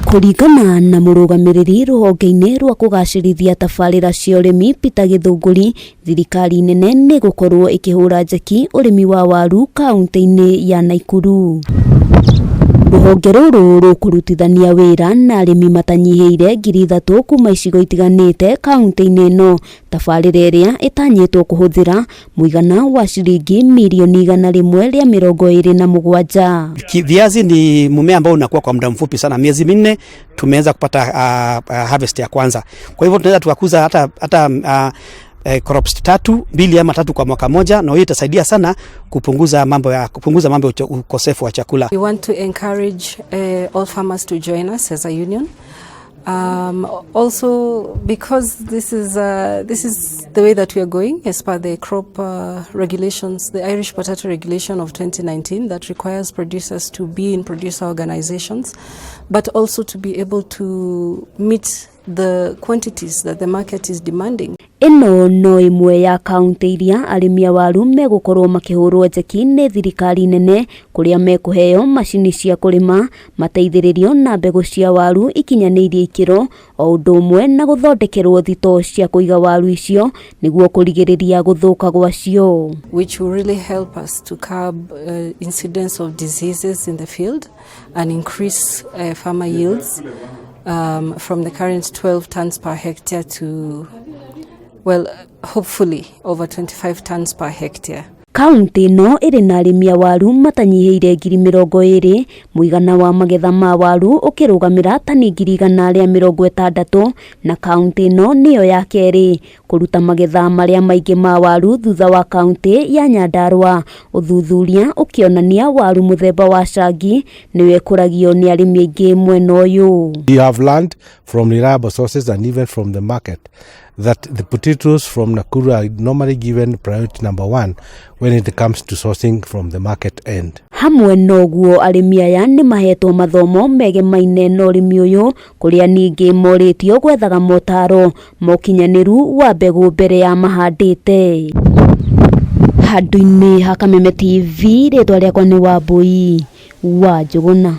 Kũringana na mũrũgamĩrĩri rũhonge-inĩ rwa kũgacĩrithia tabarĩra cia ũrĩmi Peter Gĩthũngũri, thirikari nene nĩ gũkorwo ĩkĩhũra njeki ũrĩmi wa waru kaunti-inĩ ya Naikuru. Rũhonge rũrũ rũkũrutithania wĩra na arĩmi matanyihĩire 3000 kuma icigo itiganĩte kaunti-inĩ ĩno. Tabarĩra ĩrĩa ĩtanyĩtwo kũhũthĩra mũigana wa ciringi mirioni 127. Viazi ni mmea ambao unakuwa kwa muda mfupi sana, miezi 4 tumeweza kupata harvest ya kwanza. Kwa hivyo tunaweza tukakuza hata crops tatu, mbili ama tatu kwa mwaka moja, na hiyo itasaidia sana kupunguza mambo ya ukosefu wa chakula. We want to encourage all farmers to join us as a union. Also, because this is the way that we are going as per the crop regulations, the Irish Potato Regulation of 2019 that requires producers to be in producer organizations, but also to be able to meet the quantities that the market is demanding. Ĩno no ĩmwe ya kaunti iria arĩmi a waru megũkorwo makĩhũrwo njeki nĩ thirikari nene, kũrĩa mekũheo macini cia kũrĩma, mateithĩrĩrio na mbegũ cia waru ikinyanĩirie ikĩro, o ũndũ ũmwe na gũthondekerwo thitoo cia kũiga waru icio nĩguo kũrigĩrĩria gũthũka gwacio. Which will really help us to curb incidence of diseases in the field and increase farmer yields from the current 12 tons per hectare to, well, hopefully over 25 tons per hectare. Kaunti ĩno ĩrĩ na arĩmi a waru matanyihĩire 20,000, mũigana wa magetha ma waru ũkĩrũgamĩra tani 160,000, na kaunti ĩno nĩyo ya kerĩ kũruta magetha marĩa maingĩ ma waru thutha wa kaunti ya Nyandarua. Ũthuthuria ũkĩonania waru mũthemba wa cangi nĩyo ĩkũragio nĩ arĩmi aingĩ mwena ũyũ. We have learned from reliable sources and even from the market that the potatoes from Nakuru are normally given priority number one when it comes to sourcing from the market end. Hamwe noguo, arĩmi aya nĩ mahetwo mathomo megemaine na ũrĩmi ũyũ, kũrĩa ningĩ morĩtio gwethaga motaro ma ũkinyanĩru wa mbegũ mbere ya mahandĩte. Handũ-inĩ ha Kameme TV, rĩtwa rĩakwa nĩ Wambui wa Njũgũna.